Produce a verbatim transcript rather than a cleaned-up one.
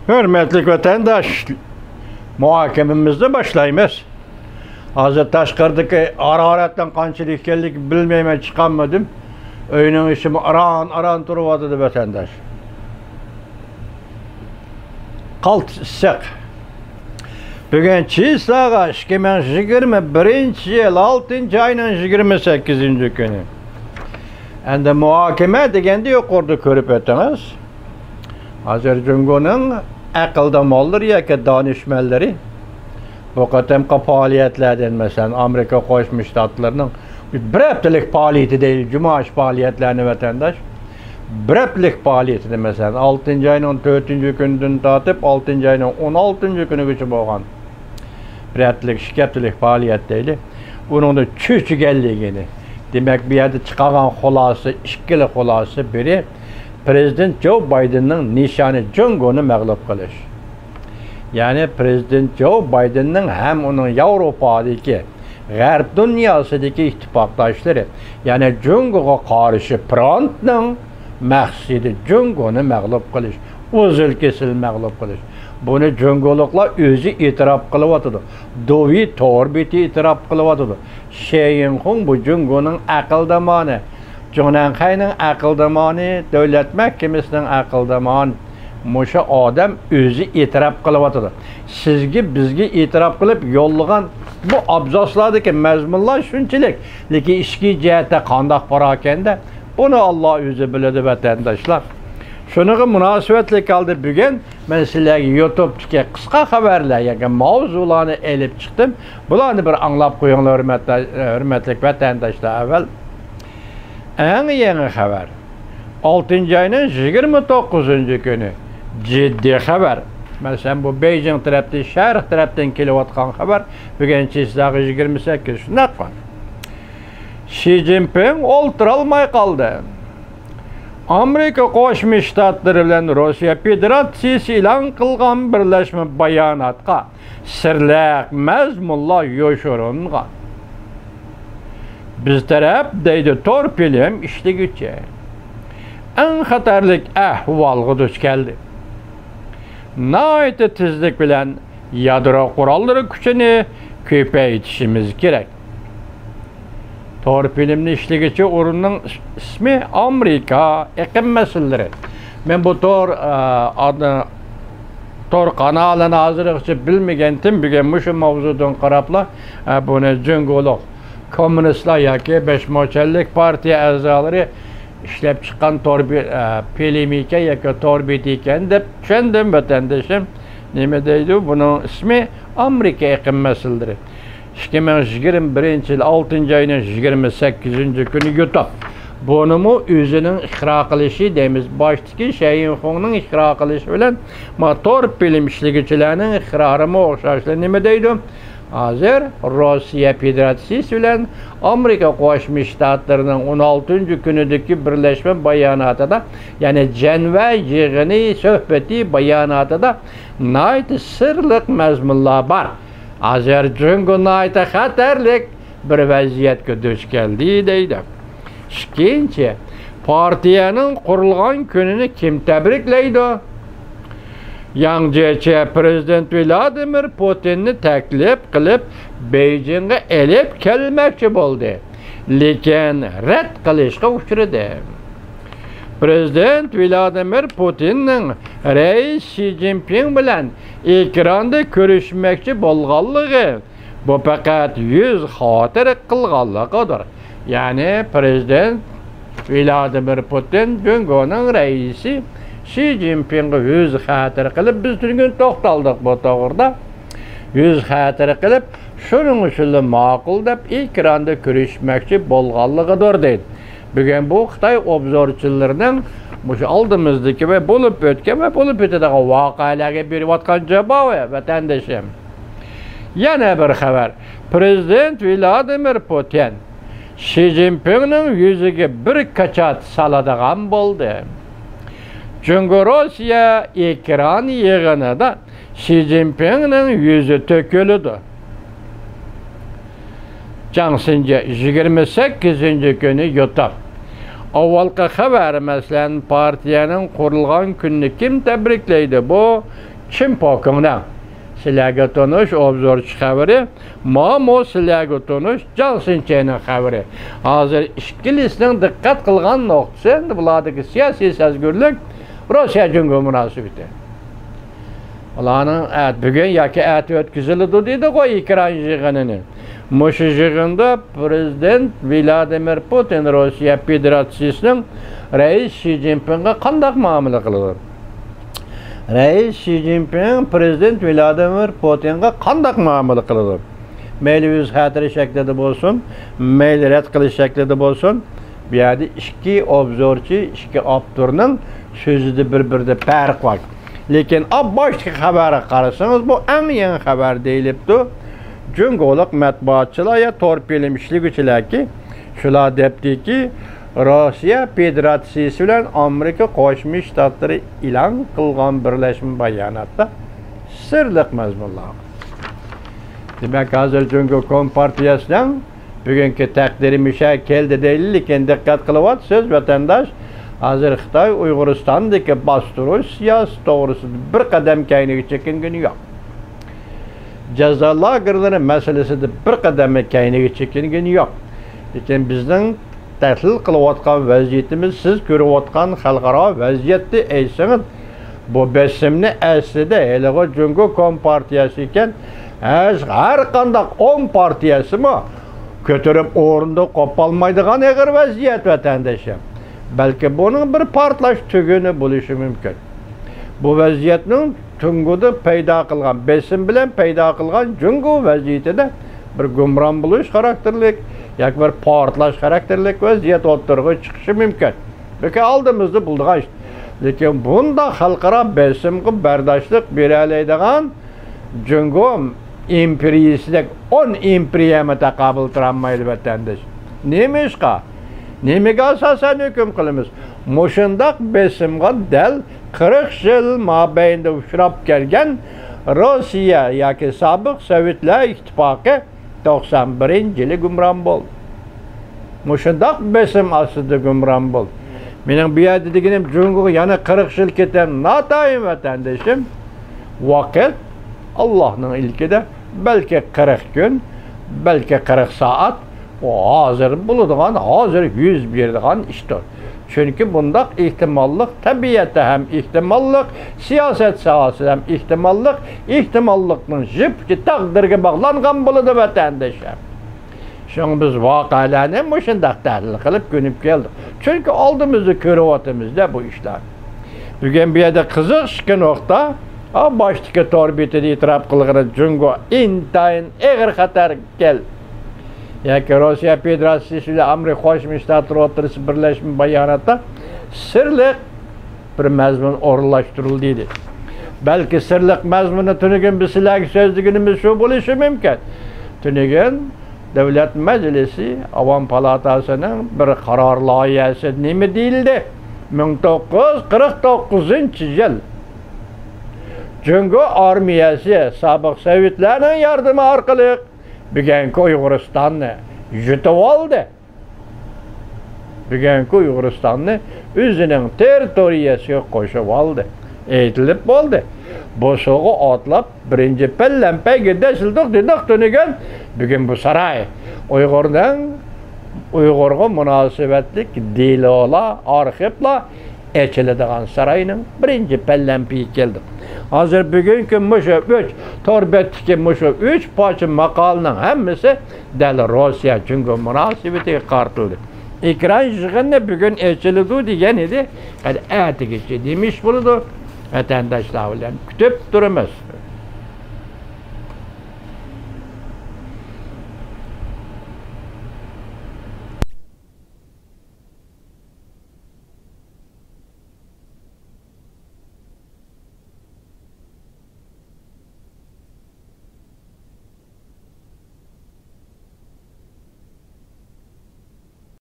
ھۆرمەتلىك ۋەتەنداش، مۇھاكىمىمىزنى باشلايمىز. ھازىر تاشقىرىدىكى ھارارەتنىڭ قانچىلىك ئىكەنلىكىنى بىلمەيمەن، چىقالمىدىم. ئۆينىڭ ئىچىمۇ ئاران-ئاران تۇرۇۋاتىدۇ ۋەتەنداش. قالتىس ئىسسىق. بۈگۈن چىسلاغا ئىككى مىڭ يىگىرمە بىرىنچى يىل ئالتىنچى ئاينىڭ يىگىرمە سەككىزىنچى كۈنى. ئەمدى مۇھاكىمە دېگەندە يۇقىرىدا كۆرۈپ ئۆتىڭىز. ھازىر جۇڭگونىڭ ئەقىلدىمانلىرى ياكى دانىشمەنلىرى بۇ قېتىمقى پائالىيەتلەردىن، مەسىلەن، ئامېرىكا قوشما شتاتلىرىنىڭ بىر ھەپتىلىك پائالىيىتى دەيلى، جۇما ئىشى پائالىيەتلەرنى ۋەتەنداش، بىر ھەپتىلىك پائالىيىتىنى، مەسىلەن، ئالتىنچى ئاينىڭ تۆتىنچى كۈنىدىن تارتىپ ئالتىنچى ئاينىڭ ئون ئالتىنچى كۈنىگىچە بولغان بىر ھەپتىلىك، ئىككى ھەپتىلىك پائالىيەت دەيلى. ئۇنىڭدا چۆچۈگەنلىكىنى، دېمەك، بۇ يەردە چىقارغان خۇلاسە، ئىككىلا خۇلاسە، بىرى، پىرېزىدېنت جو بايدېننىڭ نىشانى جۇڭگونى مەغلۇپ قىلىش. يەنى پىرېزىدېنت جو بايدېننىڭ ھەم ئۇنىڭ ياۋروپادىكى، غەرب دۇنياسىدىكى ئىتتىپاقداشلىرى، يەنى جۇڭگوغا قارشى فرونتنىڭ مەقسىتى جۇڭگونى مەغلۇپ قىلىش، ئۈزۈل-كېسىل مەغلۇپ قىلىش. بۇنى جۇڭگولۇقلار ئۆزى ئېتىراپ قىلىۋاتىدۇ. دۇۋى تور بېتى ئېتىراپ قىلىۋاتىدۇ. شې يىنخۇڭ بۇ جۇڭگونىڭ ئەقىلدىمانى، جۇڭنەنخەينىڭ ئەقىلدىمانى، دۆلەت مەھكىمىسىنىڭ ئەقىلدىمانى. مۇشۇ ئادەم ئۆزى ئېتىراپ قىلىۋاتىدۇ. سىزگە، بىزگە ئېتىراپ قىلىپ يوللىغان بۇ ئابزاسلاردىكى مەزمۇنلار شۇنچىلىك، لېكىن ئىچكى جەھەتتە قانداق باراركەن-دە، بۇنى ئاللا ئۆزى بىلىدۇ، ۋەتەنداشلار. شۇنىڭغا مۇناسىۋەتلىك ھالدا بۈگۈن مەن سىلەرگە يۇتۇبتىكى قىسقا خەۋەرلەر ياكى ماۋزۇلارنى ئېلىپ چىقتىم. بۇلارنى بىر ئاڭلاپ قويۇڭلار، ھۆرمەتلە-، ھۆرمەتلىك ۋەتەنداشلار. ئەۋۋەل، ئەڭ يېڭى خەۋەر. ئالتىنچى ئاينىڭ يىگىرمە توققۇزىنچى كۈنى. جىددىي خەۋەر. مەسىلەن، بۇ بېيجىڭ تەرەپتىن، شەرق تەرەپتىن كېلىۋاتقان خەۋەر. بۈگۈن چىسلاغا يىگىرمە سەككىز، شۇنداقمۇ؟ شى جىنپىڭ ئولتۇرالماي قالدى. ئامېرىكا قوشما شتاتلىرى بىلەن روسىيە فېدېراتسىيىسى ئېلان قىلغان بىرلەشمە باياناتقا سىرلىق مەزمۇنلار يوشۇرۇنغان. بىز تەرەپ، دەيدۇ تور فىلىم ئىشلىگۈچى، ئەڭ خەتەرلىك ئەھۋالغا دۇچ كەلدى. ناھايىتى تېزلىك بىلەن يادرو قوراللىرى كۈچىنى كۆپەيتىشىمىز كېرەك. تور فىلىمنى ئىشلىگۈچى ئورۇننىڭ ئىسمى ئامېرىكا ئېقىم مەسىلىلىرى. مەن بۇ تور، ئە، ئادنى، تور قانالىنى ھازىرغىچە بىلمىگەنتىم. بۈگۈن مۇشۇ ماۋزۇدىن قاراپلا، ئە، بۇنى جۇڭگولۇق كوممۇنىستلار ياكى بەش مۇچەللىك پارتىيە ئەزالىرى ئىشلەپ چىققان تور بى-، ئە، فىلىم ئىكەن ياكى تور بېتى ئىكەن دەپ چۈشەندىم، ۋەتەندىشىم. نېمە دەيدۇ؟ بۇنىڭ ئىسمى ئامېرىكا ئېقىم مەسىلىلىرى. ئىككى مىڭ يىگىرمە بىرىنچى يىل ئالتىنچى ئاينىڭ يىگىرمە سەككىزىنچى كۈنى يۇتۇپ، بۇنىمۇ ئۆزىنىڭ ئىقرار قىلىشى دەيمىز. باشتىكى شەيىنخۇڭنىڭ ئىقرار قىلىشى بىلەن، ما، تور فىلىم ئىشلىگۈچىلەرنىڭ ئىقرارىمۇ ئوخشاشلا. نېمە دەيدۇ؟ ھازىر روسىيە فېدېراتسىيىسى بىلەن ئامېرىكا قوشما شتاتلىرىنىڭ ئون ئالتىنچى كۈنىدىكى بىرلەشمە باياناتىدا، يەنى جەنۋە يىغىنى سۆھبىتى باياناتىدا ناھايىتى سىرلىق مەزمۇنلار بار. ھازىر جۇڭگو ناھايىتى خەتەرلىك بىر ۋەزىيەتكە دۇچ كەلدى، دەيدۇ. ئىككىنچى، پارتىيەنىڭ قۇرۇلغان كۈنىنى كىم تەبرىكلەيدۇ؟ ياڭ جيېچى پىرېزىدېنت ۋلادىمىر پۇتىننى تەكلىپ قىلىپ، بېيجىڭغا ئېلىپ كەلمەكچى بولدى، لېكىن رەت قىلىشقا ئۇچرىدى. پىرېزىدېنت ۋلادىمىر پۇتىننىڭ رەئىس شى جىنپىڭ بىلەن ئېكراندا كۆرۈشمەكچى بولغانلىقى، بۇ پەقەت يۈز خاتىرە قىلغانلىقىدۇر. يەنى پىرېزىدېنت ۋلادىمىر پۇتىن جۇڭگونىڭ رەئىسى شى جىنپىڭغا يۈز خاتىرە قىلىپ، بىز تۈنۈگۈن توختالدۇق بۇ توغرىدا. يۈز خاتىرە قىلىپ، شۇنىڭ ئۈچۈنلا ماقۇل دەپ ئېكراندا كۆرۈشمەكچى بولغانلىقىدۇر، دەيدۇ. بۈگۈن بۇ خىتاي ئوبزورچىلىرىنىڭ مۇشۇ ئالدىمىزدىكى ۋە بولۇپ ئۆتكەن ۋە بولۇپ ئۆتىدىغان ۋەقەلەرگە بېرىۋاتقان جاۋابى، ۋەتەندىشىم. يەنە بىر خەۋەر. پىرېزىدېنت ۋلادىمىر پۇتىن شى جىنپىڭنىڭ يۈزىگە بىر كاچات سالىدىغان بولدى. جۇڭگو روسىيە ئېكران يىغىنىدا شى جىنپىڭنىڭ يۈزى تۆكۈلىدۇ. جاڭ سىنجې يىگىرمە سەككىزىنچى كۈنى يۇتۇپ. ئاۋۋالقى خەۋەر، مەسىلەن، پارتىيەنىڭ قۇرۇلغان كۈنىنى كىم تەبرىكلەيدۇ؟ بۇ چىن پوكىڭنىڭ سىلەرگە تونۇش ئوبزورچى خەۋىرى، ماۋۇ سىلەرگە تونۇش جاڭ سىنچەينىڭ خەۋىرى. ھازىر ئىككىلىسىنىڭ دىققەت قىلغان نۇقتىسى، ئەمدى بۇلاردىكى سىياسىي سەزگۈرلۈك، روسىيە جۇڭگو مۇناسىۋىتى. ئۇلارنىڭ ئەت-، بۈگۈن ياكى ئەتە ئۆتكۈزۈلىدۇ دېدىغۇ ئېكران يىغىنىنى. مۇشۇ يىغىندا پىرېزىدېنت ۋلادىمىر پۇتىن روسىيە فېدېراتسىيىسىنىڭ رەئىس شى جىنپىڭغا قانداق مۇئامىلە قىلىدۇ؟ رەئىس شى جىنپىڭ پىرېزىدېنت ۋلادىمىر پۇتىنغا قانداق مۇئامىلە قىلىدۇ؟ مەيلى ئۆز خاتىرە شەكلىدە بولسۇن، مەيلى رەت قىلىش شەكلىدە بولسۇن، بۇ يەردە ئىككى ئوبزورچى، ئىككى ئاپتورنىڭ سۆزىدە بىر-بىرىدە پەرق بار. لېكىن ئا باشتىكى خەۋەرگە قارىسىڭىز، بۇ ئەڭ يېڭى خەۋەر دېيىلىپتۇ. جۇڭگولۇق مەتبۇئاتچىلار يا تور پىلىم ئىشلىگۈچىلەركى، شۇلار دەپتىكى، روسىيە فېدېراتسىيىسى بىلەن ئامېرىكا قوشما شتاتلىرى ئېلان قىلغان بىرلەشمە باياناتتا سىرلىق مەزمۇنلار. دېمەك، ھازىر جۇڭگو كومپارتىيەسىنىڭ بۈگۈنكى تەقدىرى مۇشۇ كەلدى دەيلى، لېكىن دىققەت قىلىۋاتىسىز، ۋەتەنداش، ھازىر خىتاي ئۇيغۇرىستاندىكى باستۇرۇش سىياسىتى توغرىسىدا بىر قەدەم كەينىگە چېكىنگىنى يوق. جازا لاگېرلىرى مەسىلىسىدە بىر قەدەممۇ كەينىگە چېكىنگىنى يوق. لېكىن بىزنىڭ تەھلىل قىلىۋاتقان ۋەزىيىتىمىز، سىز كۆرۈۋاتقان خەلقئارا ۋەزىيەتتە ئەيسىڭىز، بۇ بېسىمنى ئەسلىدە ھېلىغۇ جۇڭگو كومپارتىيەسى ئىكەن، ھەر، ھەر قانداق ئون پارتىيەسىمۇ كۆتۈرۈپ ئورنىدا قوپالمايدىغان ئېغىر ۋەزىيەت، ۋەتەندىشىم. بەلكى بۇنىڭ بىر پارتلاش تۈگۈنى بولۇشى مۇمكىن. بۇ ۋەزىيەتنىڭ جۇڭگودا پەيدا قىلغان، بېسىم بىلەن پەيدا قىلغان جۇڭگو ۋەزىيىتىدە بىر گۇمران بولۇش خاراكتېرلىك ياكى بىر پارتلاش خاراكتېرلىك ۋەزىيەت ئوتتۇرىغا چىقىشى مۇمكىن. بۇكى ئالدىمىزدا بولىدىغان ئىش. لېكىن بۇنداق خەلقئارا بېسىمغا بەرداشلىق بېرەلەيدىغان جۇڭگو ئىمپېرىيىسىدەك ئون ئىمپېرىيەمۇ تاقابىل تۇرالمايدۇ، ۋەتەنداش. نېمە ئىشقا؟ نېمىگە ئاساسەن ھۆكۈم قىلىمىز؟ مۇشۇنداق بېسىمغا دەل قىرىق يىل مابەينىدە ئۇچراپ كەلگەن روسىيە ياكى سابىق سوۋېتلار ئىتتىپاقى توقسان بىرىنچى يىلى گۇمران بولدى. مۇشۇنداق بېسىم ئاستىدا گۇمران بولدى. مېنىڭ بۇ يەردە دېگىنىم، جۇڭگوغا يەنە قىرىق يىل كېتەر، ناتايىن ۋەتەندىشىم. ۋاقىت ئاللاھنىڭ ئىلكىدە، بەلكى قىرىق كۈن، بەلكى قىرىق سائەت، ئۇ ھازىر بولىدىغان، ھازىر يۈز بېرىدىغان ئىشتۇر. چۈنكى بۇنداق ئېھتىماللىق تەبىئەتتە ھەم ئېھتىماللىق، سىياسەت ساھەسىدە ھەم ئېھتىماللىق، ئېھتىماللىقنىڭ يىپ ئۇچى تەقدىرگە باغلانغان بولىدۇ، ۋەتەندىشىم. شۇڭا بىز ۋەقەلەرنى مۇشۇنداق تەھلىل قىلىپ كۆنۈپ كەلدۇق. چۈنكى ئالدىمىزدا كۆرۈۋاتىمىزدە بۇ ئىشلارنى. بۈگۈن بۇ يەردە قىزىق ئىككى نۇقتا، ئا، باشتىكى تور بېتىدە ئېتىراپ قىلغىنى جۇڭگو ئىنتايىن ئېغىر خەتەرگە كەلدى. ياكى روسىيە فېدېراتسىيىسى بىلەن ئامېرىكا قوشما شتاتلىرى ئوتتۇرىسىدا بىرلەشمە باياناتتا سىرلىق بىر مەزمۇن ئورۇنلاشتۇرۇلدى دېدى. بەلكى سىرلىق مەزمۇننى تۈنۈگۈن بىز سىلەرگە سۆزلىگىنىمىز شۇ بولۇشى مۇمكىن. تۈنۈگۈن دۆلەت مەجلىسى ئاۋام پالاتاسىنىڭ بىر قارار لايىھەسىدە نېمە دېيىلدى؟ مىڭ توققۇز يۈز قىرىق توققۇزىنچى يىل جۇڭگو ئارمىيەسى سابىق سوۋېتلارنىڭ ياردىمى ئارقىلىق بۈگۈنكى ئۇيغۇرىستاننى يۇتۇۋالدى. بۈگۈنكى ئۇيغۇرىستاننى ئۆزىنىڭ تېررىتورىيەسىگە قوشۇۋالدى. ئېيتىلىپ بولدى. بوسۇغا ئاتلاپ، بىرىنچى پەلەمپەيگە دەسسىلدۇق دېدۇق تۈنۈگۈن. بۈگۈن بۇ ساراي ئۇيغۇرنىڭ، ئۇيغۇرغا مۇناسىۋەتلىك دېلولار، ئارخىپلار ئېچىلىدىغان ساراينىڭ بىرىنچى پەلەمپىيىگە كەلدۇق. ھازىر بۈگۈنكى مۇشۇ ئۈچ، تور بەتتىكى مۇشۇ ئۈچ پارچە ماقالىنىڭ ھەممىسى دەل روسىيە جۇڭگو مۇناسىۋىتىگە قارىتىلدى. ئېكران يىغىنى بۈگۈن ئېچىلىدۇ دېگەن ئىدى. قېنى ئەتىگىچە نېمە ئىش بولىدۇ؟ ۋەتەنداشلار بىلەن كۈتۈپ تۇرىمىز.